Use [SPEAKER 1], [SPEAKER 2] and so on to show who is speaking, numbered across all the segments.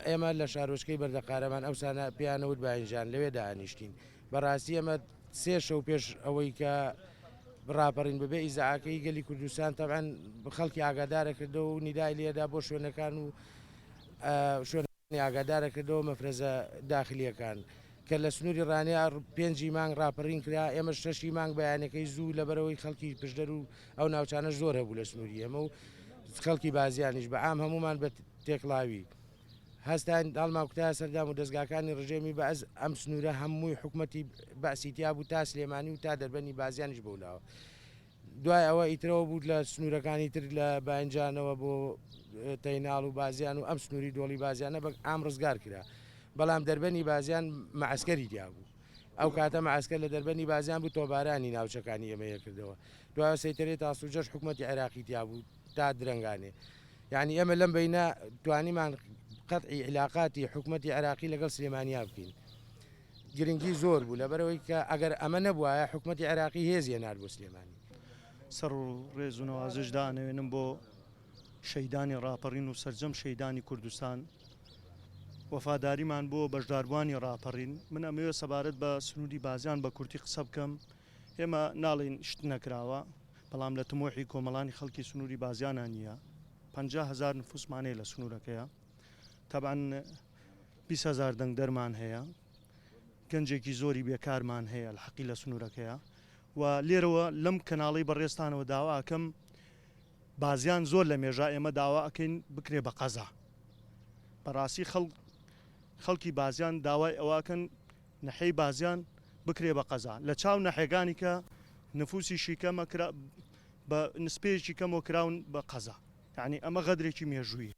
[SPEAKER 1] ئێمە لە شارۆچکەی بەردەقارەمان ئەوسا پێیان ئەوت باینجان لەوێ دائەنیشتین. بەڕاستی ئێمە سێ شەو پێش ئەوەی کە ڕاپەڕین ببێ ئیزاعەکەی گەلی کوردستان تەبعەن خەڵکی ئاگادارە کردەوە و نیدای لێدا بۆ شوێنەکان و شوێنەکانی ئاگادارە کردەوە مەفرەزە داخلیەکان کە لە سنووری ڕانیە پێنجی مانگ ڕاپەڕین کرا ئێمە شەشی مانگ بەیانەکەی زوو لەبەرەوەی خەڵکی پشدەر و ئەو ناوچانە زۆر هەبوو لە سنووری ئێمە و خەڵکی بازیانیش بە عام هەمومان بە تێکڵاوی هەستاین هەڵمان کوتایە سەر دام و دەزگاکانی ڕژێمی بەعس، ئەم سنوورە هەمووی حکومەتی بەعسی تیا بوو تا سلێمانی و تا دەربەنی بازیانیش بەولاوە. دوای ئەوە ئیترەوە بوو لە سنوورەکانی تر لە باینجانەوە بۆ تەیناڵ و بازیان و ئەم سنووری دۆڵی بازیانە بە عام ڕزگار کرا. بەڵام دەربەنی بازیان مەعەسکەری تیا بوو. ئەو کاتە مەعەسکەر لە دەربەنی بازیان بوو تۆپبارانی ناوچەکانی ئێمەی کردەوە. دوای سەیتەرەی تاسوجەش حکومەتی عێراقی تیا بوو تا درەنگانێ. یانی ئێمە لەم بەینە توانیمان قەتعی عیلاقاتی حکومەتی عێراقی لەگەڵ سلێمانیا بکەین. گرنگی زۆر بوو لەبەرئەوەی کە ئەگەر ئەمە نەبوایە حکومەتی عێراقی هێزی ئەنارد بۆ سلێمانی.
[SPEAKER 2] سەر ڕێز و نەوازش دائەنەوێنم بۆ شەهیدانی ڕاپەڕین و سەرجەم شەهیدانی کوردستان. وەفاداریمان بۆ بەشداربووانی ڕاپەڕین. من ئەمەوێ سەبارەت بە سنووری بازیان بە کورتی قسە بکەم. ئێمە ناڵێین شت نەکراوە، بەڵام لە تموحی کۆمەڵانی خەڵکی سنووری بازیانا نییە. 50 هەزار نفوسمان هەیە لە سنوورەکەیا. تەبعەن 20 هەزار دەنگدەرمان هەیە. گەنجێکی زۆری بێکارمان هەیە الحەقی لە سنوورەکەیا. و لێرەوە لەم کەناڵەی بەڕێزتانەوە داوا ئەکەم بازیان زۆر لە مێژە ئێمە داوا ئەکەین بکرێ بە قەزا. بەڕاستی خەڵک خەڵکی بازیان داوای ئەوە ئەکەن نەحیەی بازیان بکرێ بە قەزا لە چاو نەحیەکانی کە نفوسیشی کەمە کرا بە نسپەیەکی کەمەوە کراون بە قەزا یانی ئەمە غەدرێکی مێژوویە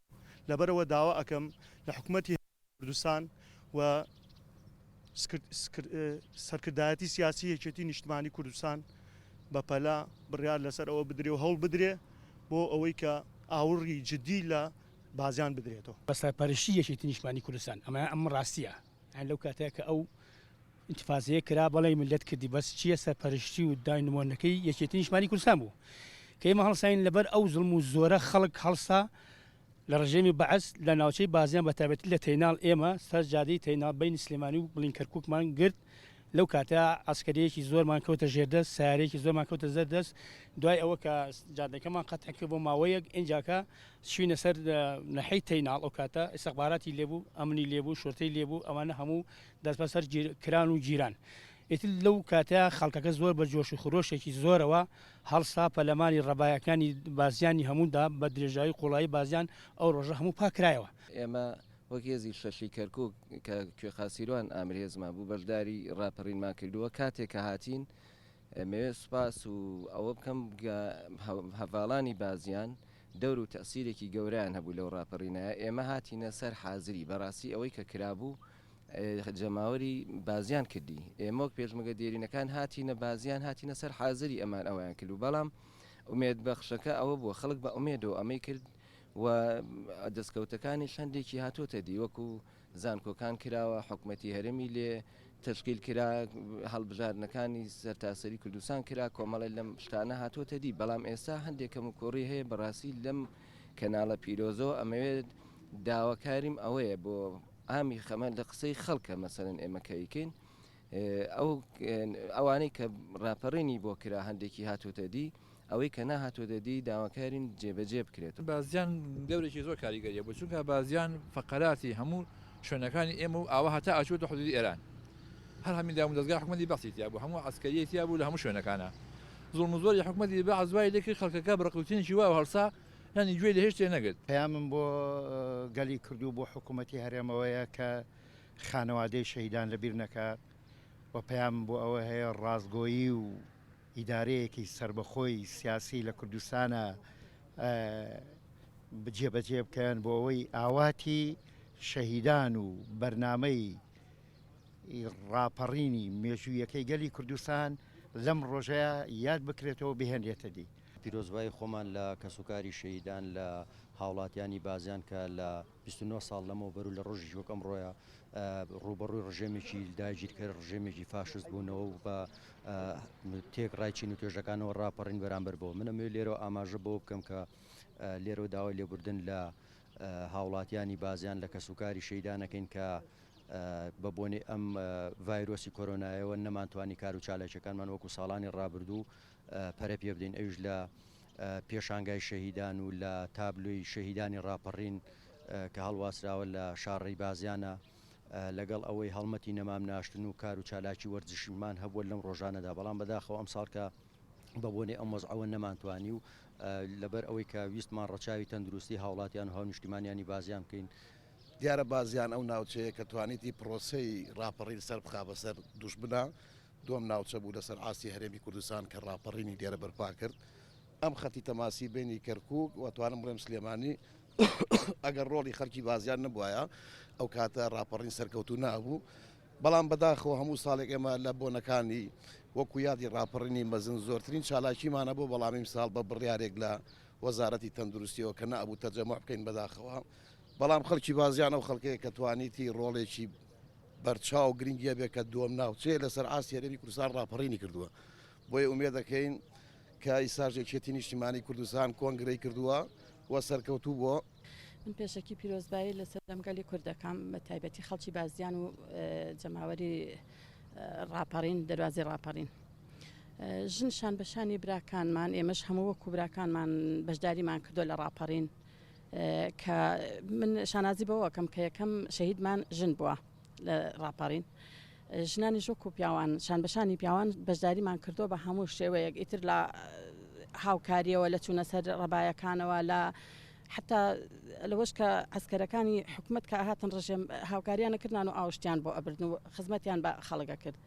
[SPEAKER 2] لەبەرئەوە داوا ئەکەم لە حکومەتی کوردستان و سەرکردایەتی سیاسی یەکێتی نیشتمانی کوردستان بە پەلە بڕیار لەسەر ئەوە بدرێ و هەوڵ بدرێ بۆ ئەوەی کە ئاوڕی جدی لە بازیان بدرێتەوە.
[SPEAKER 3] بە سەرپەرشتی یەکێتی نیشتمانی کوردستان ئەمە ئەم ڕاستیە. یانی لەو کاتەیا کە ئەو ئینتفازەیە کرا بەڵی میللەت کردی بەس چیە سەرپەرشتی و داینمۆنەکەی یەکێتی نیشتمانی کوردستان بوو کە ئێمە هەڵساین لەبەر ئەو زوڵم و زۆرە خەڵک هەڵسا لە ڕژێمی بەعس لە ناوچەی بازیان بە تایبەتی لە تەیناڵ ئێمە سەر جادەی تەیناڵ بەینی سلێمانی و بڵین کەرکوکمان گرت لەو کاتە عەسکەریەکی زۆرمان کەوتە ژێردەست سیارەیەکی زۆرمان کەوتە زەر دەست دوای ئەوە کە جادەکەمان قەتع کرد بۆ ماوەیەک ئینجاکە چوینە سەر نەحەی تەیناڵ ئەو کاتە ئیستخباراتی لێبوو ئەمنی لێبوو شورتەی لێبوو ئەوانە هەموو دەستبەسەر کران و گیران ئیتر لەو کاتە خەڵکەکە زۆر بە جۆش و خرۆشێکی زۆرەوە هەڵسا پەلەمانی ڕەبایەکانی بازیانی هەموودا بە درێژایی قوڵایی بازیان ئەو ڕۆژە هەموو پاکرایەوە.
[SPEAKER 4] ئێمە وەک هێزی شەشی کەرکوک کە کوێخا سیروان ئامر هێزمان بوو بەشداری ڕاپەڕینمان کردووە کاتێک کە هاتین ئەمەوێت سوپاس و ئەوە بکەم کە هەڤاڵانی بازیان دەور و تەئسیرێکی گەورەیان هەبوو لەو ڕاپەڕینایە ئێمە هاتینە سەر حازری بەڕاستی ئەوەی کە کرابوو جەماوەری بازیان کردی ئێمە وەک پێشمەگە دێرینەکان هاتینە بازیان هاتینە سەر حازری ئەمان ئەویان کرد و بەڵام ئومێد بەخشەکە ئەوە بووە خەڵک بە ئومێدەوە ئەمەی کرد و دەستکەوتەکانیش هەندێکی هاتۆتە دی وەکو زانکۆکان کراوە، حکومەتی هەرێمی لێ تەشکیل کرا، هەڵبژاردنەکانی سەرتاسەری کوردستان کرا، کۆمەڵێ لەم شتانە هاتۆتە دی، بەڵام ئێستا هەندێک کەموکوڕی هەیە، بەڕاستی لەم کەناڵە پیرۆزەوە ئەمەوێت داواکاریم ئەوەیە بۆ ئامی خەمە لە قسەی خەڵکە مەسەلەن ئێمە کە ئەیکەین ئەو ئەوانەی کە ڕاپەڕینی بۆ کرا هەندێکی هاتۆتە دی، ئەوەی کە نەهاتۆتە دی داواکارین جێبەجێ بکرێت.
[SPEAKER 5] بازیان دەورێکی زۆر کاریگەری هەبوو چونکە بازیان فەقەراتی هەموو شوێنەکانی ئێمە و ئاوا هەتا ئەچووەتە حدودی ئێران هەر هەمین دام و دەزگای حکومەتی بەعسی تیا بوو هەموو عەسکەریەی تیا بوو لە هەموو شوێنەکانا زوڵم و زۆری حکومەتی بەعس وای لێ کرد خەڵکەکە بە ڕقوتینێکی واوە هەڵسا یانی گوێی لە هێچ شتێ نەگرت.
[SPEAKER 6] پەیامم بۆ گەلی کورد و بۆ حکوومەتی هەرێم ئەوەیە کە خانەوادەی شەهیدان لەبیر نەکات و پەیامم بۆ ئەوە هەیە ڕاستگۆیی و ئیدارەیەکی سەربەخۆی سیاسی لە کوردستانا جێبەجێ بکەن بۆ ئەوەی ئاواتی شەهیدان و بەرنامەی ڕاپەڕینی مێژوویەکەی گەلی کوردستان لەم ڕۆژەیە یاد بکرێتەوە بهێنرێتە دی.
[SPEAKER 7] پیرۆزبایی خۆمان لە کەسوکاری شەهیدان لە هاوڵاتیانی بازیان کە لە 29 ساڵ لەمەوبەر و لە ڕۆژێکی وەک ئەمڕۆیە ڕووبەڕووی ڕژێمێکی داگیرکەر، ڕژێمێکی فاشست بوونەوە و بە تێکڕای چین و توێژەکانەوە ڕاپەڕین بەرامبەر بەوە. من ئەمەوێت لێرەوە ئاماژە بەوە بکەم کە لێرەوە داوای لێبوردن لە. هاوڵاتیانی بازیان لە کەسوکاری شەیدان ئەکەین کە بە بۆنەی ئەم ڤایرۆسی کۆرۆنایەوە نەمانتوانی کار و چالاکیەکانمان وەکو ساڵانی ڕابردوو پەرە پێ بدەین ئەویش لە پێشانگای شەهیدان و لە تابلۆی شەهیدانی ڕاپەڕین کە هەڵواسراوە لە شاڕێی بازیانە لەگەڵ ئەوەی هەڵمەتی نەمام ناشتن و کار و چالاکی وەرزشیمان هەبووە لەم ڕۆژانەدا بەڵام بەداخەوە ئەمساڵ کە بە بۆنەی ئەم وەزعەوە نەمانتوانی و لەبەر ئەوەی کە ویستمان ڕەچاوی تەندروستی هاوڵاتیان و هاونیشتیمانیانی بازیان بکەین.
[SPEAKER 8] دیارە بازیان ئەو ناوچەیە کە توانیتی پرۆسەی ڕاپەڕین سەر بخا بەسەر دوژمنا، دووەم ناوچە بوو لەسەر ئاستی هەرێمی کوردستان کە ڕاپەڕینی لێرە بەرپا کرد. ئەم خەتی تەماسی بەینی کەرکوک و ئەتوانم بڵێم سلێمانی ئەگەر ڕۆڵی خەڵکی بازیان نەبوایە ئەو کاتە ڕاپەڕین سەرکەوتوو نابوو. بەڵام بەداخەوە هەموو ساڵێک ئێمە لە بۆنەکانی وەکو یادی ڕاپەڕینی مەزن زۆرترین چالاکیمان هەبوو، بەڵام ئیمساڵ بە بڕیارێک لە وەزارەتی تەندروستیەوە کە نەئەبوو تەجەموع بکەین بەداخەوە، بەڵام خەڵکی بازیان ئەو خەڵکەیە کە توانیتی ڕۆڵێکی بەرچاو گرنگی هەبێت کە دووەم ناوچەیە لەسەر ئاستی هەرێمی کوردستان ڕاپەڕینی کردووە، بۆیە ئومێد دەکەین کە ئیستاش یەکێتی نیشتیمانی کوردستان کۆنگرەی کردووە و سەرکەوتوو بووە.
[SPEAKER 9] من پێشەکی پیرۆزبایی لە سەرجەم گەلی کورد دەکەم بە تایبەتی خەڵکی بازیان و جەماوەری ڕاپەڕین دەروازی ڕاپەڕین ژن شان بە شانی براکانمان ئێمەش هەموو وەکو براکانمان بەشداریمان کردو لە ڕاپەڕین کە من شانازی بەوەکەم کە یەکەم شەهیدمان ژن بووە لە ڕاپەڕین ژنانیش وەکو پیاوان شان بەشانی پیاوان بەشداریمان کردووە بە هەموو شێوەیەک ئیتر لە هاوکاریەوە لە چوونە سەر ڕەبایەکانەوە لە حتا لەوەش کە عسکەرەکانی حکومت کە هاتن ڕژێم هاوکاریانە کردنان و ئاوشتیان بۆ ئەبردن و خزمەتیان بە خەڵک ئەکرد.